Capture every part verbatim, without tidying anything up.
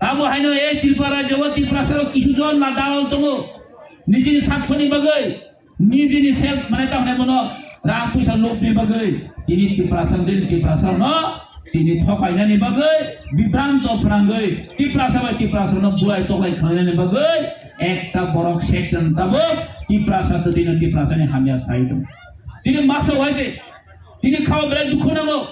Tamo haino e Tripura rajyo o Tiprasa rok kisu jon na dalal tongo. Nijini sakthoni bagwi, nijini self mane ta hwnai bono rang puisa lobni bagwi tini Tiprasa din Tiprasa no tini thokainani bagwi bibranto phrangwi Tiprasa bai Tiprasa no bulai toklai khlainani bagwi ekta borok section tabuk Tiprasa to dino Tiprasa ni hamya sai tong. Tini masa waise Tini khao belai dukhu nango.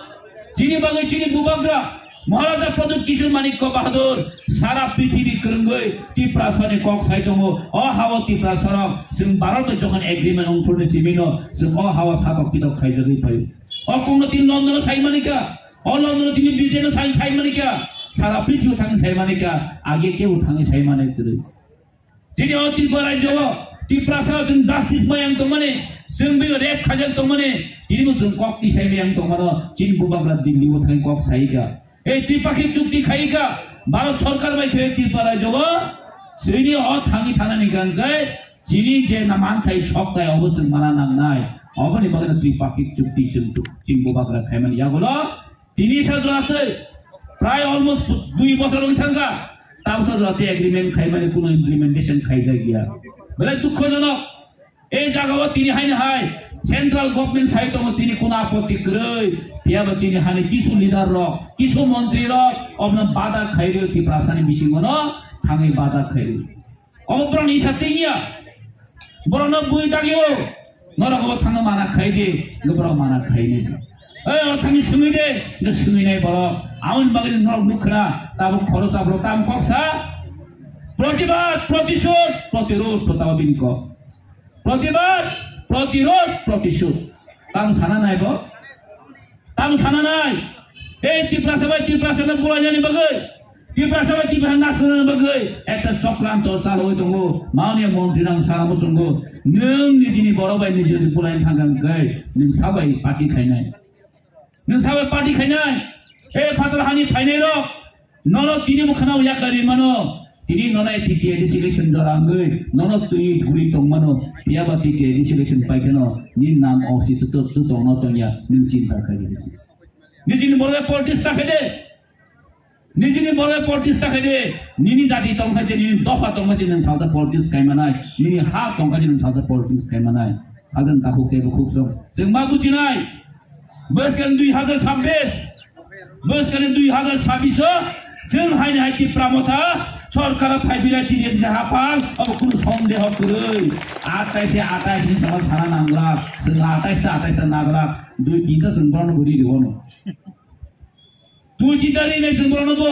Chini bagwi chini bubagra Maharaja Pradyut Kishore Manikya Bahadur sara prithibi kwrwngwi Tiprasani kok sai tongo. O hao Tiprasarok chwng Bharat bai jokhon agreement ongthorni chimino chwng o hao satok pitok khaijagwi phaio. O kokno tini London sai manikha. O London tini Britain sai sai manikha. Sara prithibi thang sai manikha. Age kebo thangwi sai manikha. Chini o Tripura rajyo o Tiprasa o chwng justice mayang tongmani, chwng bini rape khaijak tongmani, tini bo chwng kok tisai mayang tongmano, chini bubagra Delhi o thangwi kok saika. Ei Tripakhik chukti khaika, Bharat Sarkar bai khe Tripura rajyo o chini o thangwi thanani hwnkhe chini je na manthai sokthai obo chwng mana nangnai. Oboni bagwi Tripakhik chukti chwng chuk-, chini bubagra khaimani yagulo Tini sa jora tei prai almost dui bosor wng thangkha, tamo sa jora tei agreement khaimani kuno implementation khaijak ya. Belai dukhojonok. Ei jagao tini haino hai central government sai tongo chini kuno apotti kwrwi, phiyaba chini hani kisu leader rok, kisu montri rok obno bada khairwi Tiprasani bisingono thangwi bada khairwi. Omo borokni isa tengya. Borokno bui dagio. Norok obo thangno mana khai di, borok mana khai ni. Ei, o thangni sungwi de, no sungwi nai borok. Aboni bagwi norok nukha, tabuk khoroksa borok tam kok sa. Protibad, protisod, protirod, protaba bini kok. Protibad, protirod, protisod. Tam sana nai bo. Tamo sana nai, ei Tiprasa bai Tiprasa no bulainani bagwi, Tiprasa bai Tiprasa nasrwnani bagwi ekta chokranto chalwi tongo. Maunia montri nang sana muchungo, nwng nijini borok bai nijini bulaina thangkha hwnkhe nwng sabai party khainai. Nwng sabai party khainai, ei phatar hani phainai rok, Nono tini bo khwnao yakarwi mano, tini nono A P T A D C election jora wngwi, nono twi thuri tongmano, phiyaba T T A D C election paikheno, nini nam O C tu, tu, tu tongno tongya, nwng chinta khaidi. Nijini borok politics ta khaide, nijini borok politics ta khaide, nini jati tongkha se, nini dopha tongkha se, nwng salsa politics kaimanai, nini ha tongkha se, nwng salsa politics kaimanai. Hajan takhuk tei bukhuk song. Chwng ma bujinai. Bwskang dui hazar chabbish. Bwskang dui hazar chabbish o chwng haini hai Tipra Motha sorkar phai bilai tini je haphang abo kunu sondeho kwrwi. Atai se atai se sama sana nangla. Chwng atai se atai se nagla. Dui tinta chwng bono buri riwono. Tui titari nai chwng borokno bo.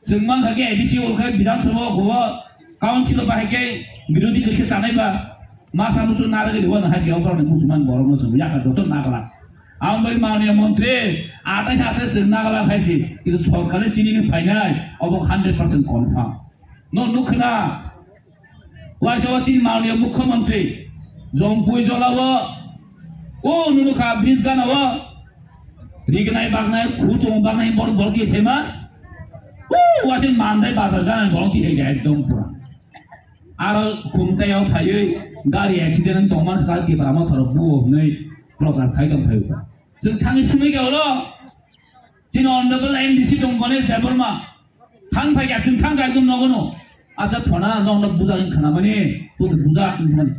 Chwng mankha khe A D C o khe Bidhan Sabha o bo council o bahai khe birodhi khe chanai ba. Masa musu narwgwi rwna hai se borokni musulman borokno chwng yakha joto nagla. Ang bai manya montri atai atai chwng nagla khai se. Kintu sorkar ni chini ni phainai obo hundred percent confirm. No nukha na. Waisa o chini manliya mukhyamantri, Jompui jolao, o nunu kha bridge gana o, rignai baknai, khutung baknai, bor bor khe sema. O waisa mandai bazar gana bor khe ekdom pura. Aro khumtai o phaiwi gari accident tongman kha Tipra Motha rok buo hwnwi prochar khai tong phai o. Chwng thangwi swngwi kha ulo. Chini honorable M D C tong Ganesh Debbarma. Thang phai kha, chwng thang kha ekdom nogo no. Acha phona nokno buja hin khana mani, puto buja hin khana.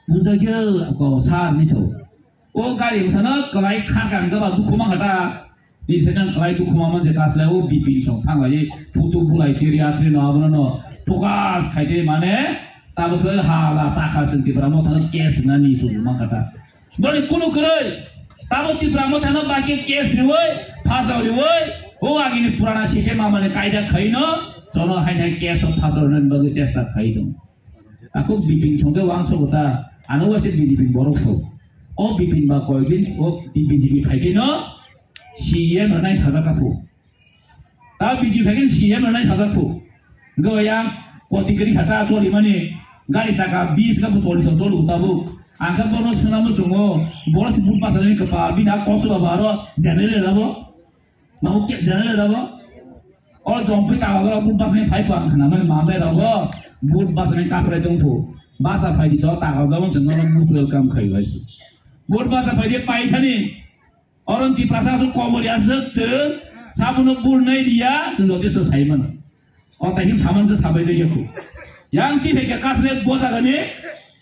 Buja khe ko sar ni so. O gari thana kalai kha kha ga ba dukhu ma khata. Ni thana kalai dukhu ma man je kaslai o B P song thang lai, puto bulai teri akhri no abono no. Focus khai de mane, tabo khe ha la ta kha sing Tipra Motha no case na ni su ma khata. Boni kunu kwrwi, tamo Tipra Motha no bai khe case riwi, phasao riwi, o agini purana system amani kaida khai no, jono hai hai case o phasao rwna bagwi chesta khai tong. Ako Bipin songke wangso kota, ano wase B J P borok so. O Bipin ba koyok din o B J P phai khe no C E M rwnai sajak aphu. Ta B J P khe C M rwnai sajak phu. Hwnkhe o yang koti kwrwi kha ta choli mani gari chaka bis kha bo choli choli tabuk. Ang khe bono swnamo chwngo, boro se but bachani kwpal bini a koso ba aro general rabo. Nabo ke general rabo. O Jompui tago but bachani phai phu ang khna mani ma bai rogo but bachani kapre tong phu. Basa phai di to tago jabo chwngo no most welcome khai bai. But basa phai di pai thani. Oron Tiprasa aswk kobor ya aswk chwng sabuno bul nai liya chwng jotesto sai mano. O tai hin saman se sabai jai yaku. Yang ti hai kya kasle bo jaga ni,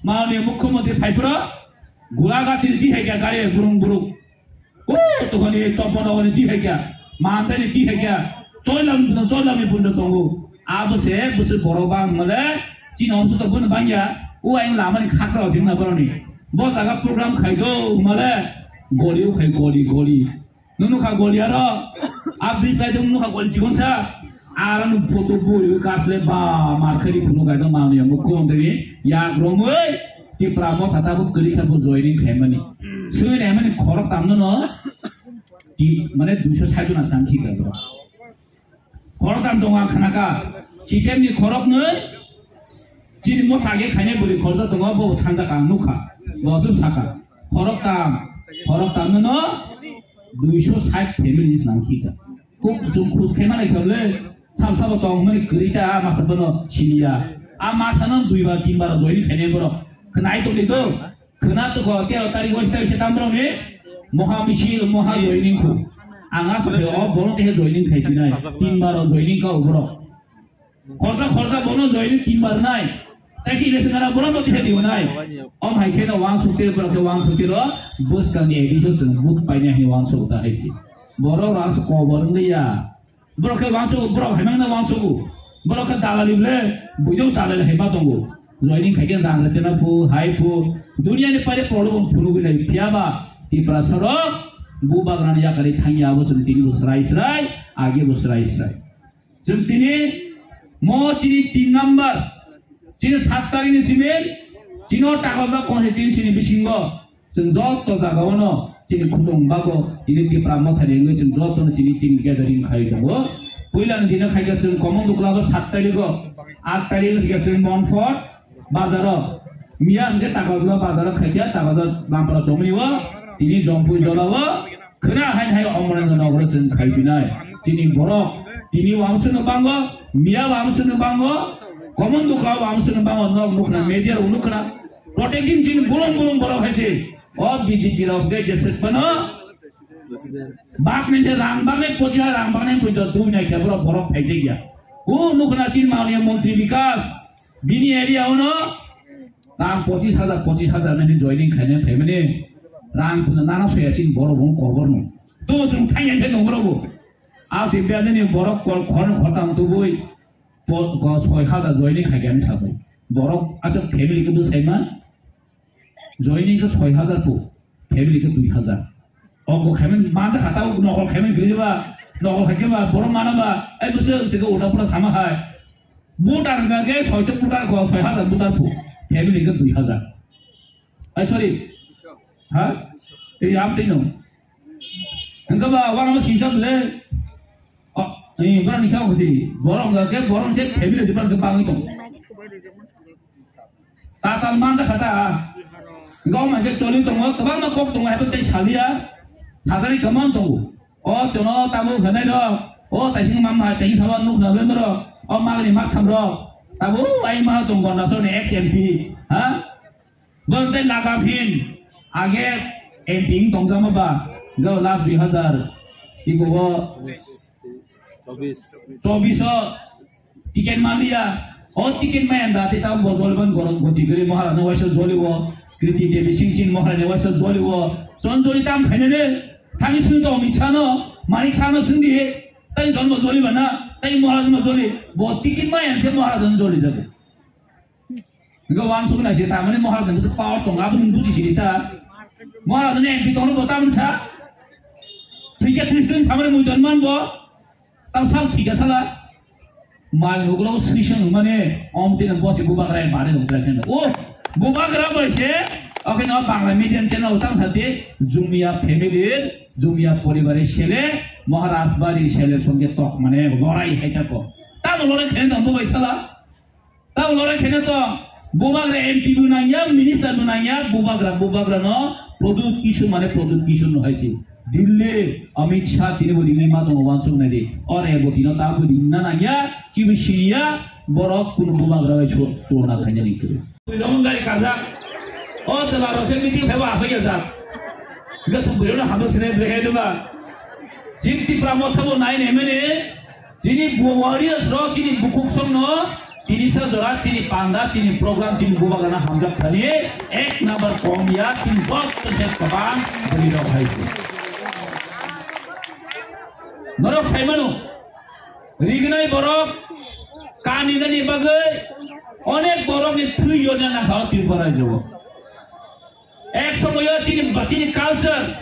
mani mukhyamantri phaipra, gula gati ti hai kya gari burung burung. O, tohoni chopon honi di hai kya, mantani di hai kya, choilam, choilam ni bunda tongo. Abo se, bwswk borok bang male, chini omsu to bun bangya, o ayang lamani khatra jingna boroni. Bo jaga program khai do male, goli o khai goli, goli. Nunu kha goli aro, a bridge lai dum nunu kha goli chikon sa. Arang photo bui kasle ba mar khari phunu gaidang mani mukhyamantri yak romwi Tipra Motha tabuk kwrwi kha bo joining khaimani. Swi naimani khorok tamno no ti mane duiso sait jon asam thik kha bro. Khorok tam tongo ang khana kha. Chitemni khorok nwi chini motha ge khainai bwrwi khorok tongo bo thangjak ang nukha. Bo aswk sakha. Khorok tam, khorok tamno no duiso sait family nang thik kha. Khub chwng khus khe manai kha le, sab sabo tong mani kwrwi ta, a masa bono siniya. A masa no dui bar, tin bar joining khainai borok. Khwnai tongdi to. Khwna to kho, tero tarik o sita sita borok ni moha misil, moha joining khu. Ang a sakhe o bono tehe joining khai dinai. Tin bar o joining ka o borok. Khorsa khorsa bono joining tin bar nai. Tai si le sengara bono bo tehe diu nai. Om hai khe no wang sukte borok khe wang sukte ro. Bus kang ni edition sung buk painai hai wang suk ta hai si. Borok rang suk ko borok ngi ya. Borok khe wangsugo, borok hai mangno wangsugo. Borok khe dalali ble, buino dalali hai ma tongo. Joining khai khe rang rwtwna phu, hai phu. Duniya ni paide problem phunugwi nai phiya ba Tiprasa rok bubagrani yakari thangya abo chwng tini bo srai srai, age bo srai srai. Chwng tini mo chini tin number, chini sat tarik ni simi, chini o Takarjala constituency ni bisingo, chwng joto jagao no chini khulum bago tini Tipra Mothani wngwi chwng joto no tini, tini gathering khai tongo. Puila ni dino khaikha chwng Common Dukla bo sat tarikh o, aat tarikh khaikha chwng Monfort bazar o. Miya hwnkhe Takarjala bazar o khaikha, Takarjala Bampara chomni o, tini Jompui jola o, khwna hai hai Omorendra Nagar o chwng khai pinai. Tini borok, tini wamswk no bango, miya wamswk no bango, Common Dukla wamswk no bango, nok nukna media rok nukna. Protecting chini bolong bolong borok hai se. O B J P rok de jesek bano. Bak ni je rang bak ni pochi ha rang bak ni pui do dui nai khe borok borok phai je ya. O nukna chin maulia montri Bikas. Bini area o no rang pochis hajar, pochis hajar nai joining khaine phai mani. Rang kuna nana soya chin borok bong kobor no. To chung thai ya khe no borok bo. A si bia ni borok kol khon khotam tubui. Po-, ko soi hajar joining khai khe ani sabai. Borok aswk family khe bwsai man. Joining khe soi hajar po, family khe dui hajar. O bo khaimani manja khata o nokol khaimani gri ba, nokol khai khe ba, borok mana ba, ai bwswk se khe uda pura sama hai. Voter hwnkha khe soi chok voter ko soi hajar voter po, family khe dui hajar. Ai sorry. Ha? Ei am tino. Hwnkha ba wano singsa bole. O, ei, borok ni kha khusi. Borok hwnkha khe borok se family se borok khe bangwi tong. Tatal manja khata. Gom hai khe choli tongo, kwbangma kok tongo, hai tei salia. Sajani kwmang tongo. O chono tamo hwnai rok. O taising mama, taising sawan nuk na bendro. O magni mak tham rok. Tamo ai ma tongo na so ni ex M P. Ha? Bo tei lagam hin. Age M P wng tongjama ba. Go last dui hazar. Iko bo. Chobis. Chobis o. Ticket maliya, o ticket maya da te tamo bo joliban gorok goti gori Maharaj no waisa joliwo, Kriti Devi Singh Chin Maharaj no waisa joliwo, jon joli tam khaina de, thani sung to Amit Shah no, Manik Shah no sung di, tai jon bo joliba na, tai Maharaj no joli, bo ticket maya se Maharaj no joli jago. Hingke wansuk nai se tamani Maharaj ni power tong, aboni buji sini ta. Maharaj ni M P tongno bo tamni sa. Thikya thistun samani muiton man bo. Tam sam thikya sala. Mai nuklo sisang mane om tin bo se bubagra bare dong kra khen. O bubagra bai se. Oke no Bangla medium channel tam sati Jumia family, Jumia poribar sele Maharaj bari sele songe tok mane lorai hai ta ko. Tam lorai khen dong bo bai sala. Tamo lorai khaina to bubagra M P bo nangya, minister bo nangya, bubagra, bubagra no product kisu mane product kisu no haisi. Delhi, Amit Shah tini bo ringwi ma tongo wansuk nai di. Ore bo tino ta bo ringna nangya, kibo siniya, borok kunu bubagra bai so, so na khaina ni kiri. Lamang gari kajak. O chala rothe meeting phaibo aphai ya jak. Ga sum biro na habo sine bre hai duba. Jin Tipra Motha bo nai ne mene. Chini warriors rok chini bukhuk songno tirisa jora chini panda, chini program, chini bubagana hamjak thani ek number kong ya, chini bok se kabang bwrwi rok hai se. Norok saimano, rignai borok kaninani bagwi onek borokni thwi yona nakha o Tripura rajyo. Ek somoyo chini, chini culture,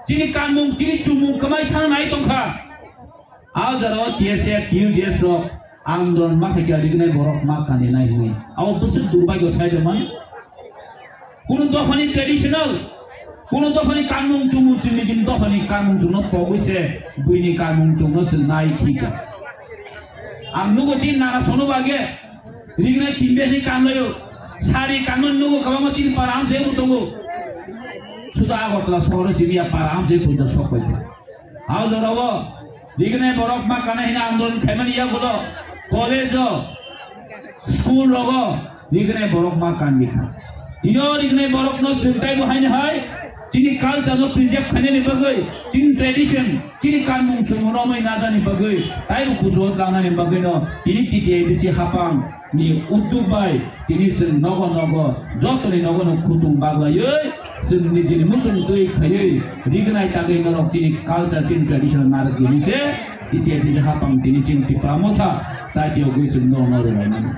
chini kanmung, chini chumung kwmai thang nai tongkha. A jora o T S F, T U J S rok andolon ma khaikha rignai borok ma kaninai hinwi. Abo bwswk durbagyo sai rwmani. Kunu dophani traditional, kunu dophani kanmung chumung chini chini dophani kanmung chumno pogwi se buini kanmung chumno se nai khika. Ang nugo chini nana sono bagwi. Rignai kimbe ni kanlayo. Sari kanmani nugo kabangma chini para amse bo tongo. Suda Agartala sohoro chini ya para amse bo tongo sok pai. Hao jorao. Rignai borok ma kana hina andolon khaimani ya gulo. College o, school rogo, rignai borok ma kan bikha. Tino rignai borok no chwng taibo haini hai. Chini culture no preserve khainani bagwi, chini tradition, chini kanmung chumung romwi nadani bagwi, taibo kuchugo tangnani bagwino tini T T A D C hapang ni uddog bai tini chwng nogo nogo jotoni nogo no khutung baglaiwi chwng nijini muchung twi khaiwi rignai tagwi norok chini culture, chini tradition narwk hinwi se T T A D C hapang tini chini Tipra Motha chati ogwi chwng nogo no rwlaimani.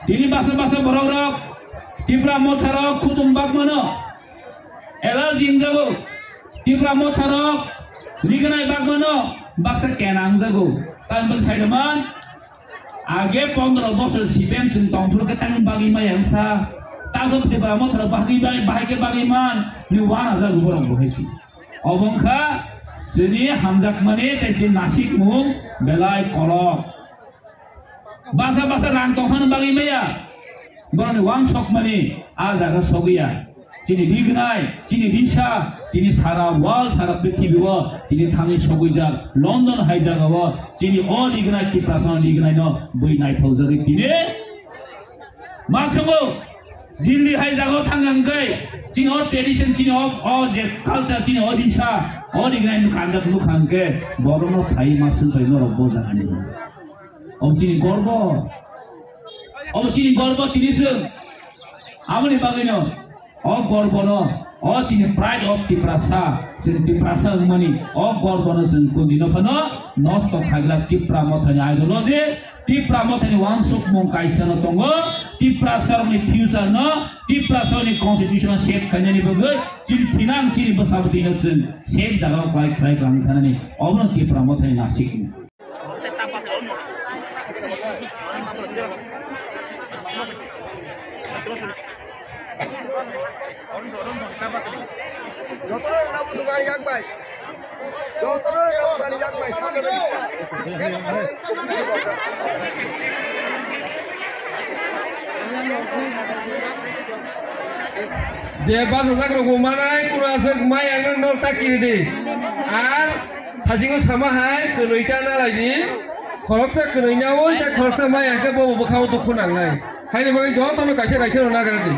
Tini basa basa borok rok Tipra Motha rok khutung bagmano. Ela jingjago, Tipra Motha rok rignai bagmano baksa kena wngjago. Tamni bagwi sai rwman, age pondro bosor C P M chwng tongphuru khe tang bagwi maya wngsa. Tabuk Tipra Motha rok bagwi bai, bahai khe bagwi man, ni wana jago borok bo hai si. Obo wngkha chini hamjakmani tei chini nasikmung belai kolok. Basa basa rang tongphano bagwi maya. Borokni wansokmani a jaga sogwi ya. Chini rignai, chini risa, tini sara world, sara prithibi o tini thangwi sogwijak. London hai jaga o chini o rignai, Tiprasa rignai no bui naithokjagwi tini ma songo Delhi hai jaga o thang ang khe chini o tradition, chini o, o je culture, chini o risa, o rignai no kanjak nukha ang khe borok no phai ma swng phai norok bo jaga ni. Obo chini gorbo. Obo chini gorbo tini chwng. Aboni bagwino o gorbono, o chini pride of Tiprasa, chwng Tiprasa wngmani o gorbono chwng kundino phano nosto khaigwlak Tipra Mothani ideology, Tipra Mothani wansukmung kaisano tongo, Tiprasarokni future no, Tiprasarokni constitution no save khainani bagwi chini thinang chini bwsabwtwino chwng save jagao khlai khlai khlai thanani obono Tipra Mothani nasikmung. Jotono rwna buthung ani yak bai. Jotono rwna buthung ani yak bai. Je bachajak rok bo manai, kura aswk mai ang nang nol ta kiri di. Ar thasingo sama hai, kwnwi ta na lai di. Khoroksa kwnwi na oi, ta khoroksa mai ang khe bo bwkhao dukhu nang nai. Haini bagwi jotono kaisa kaisa rw nagra di.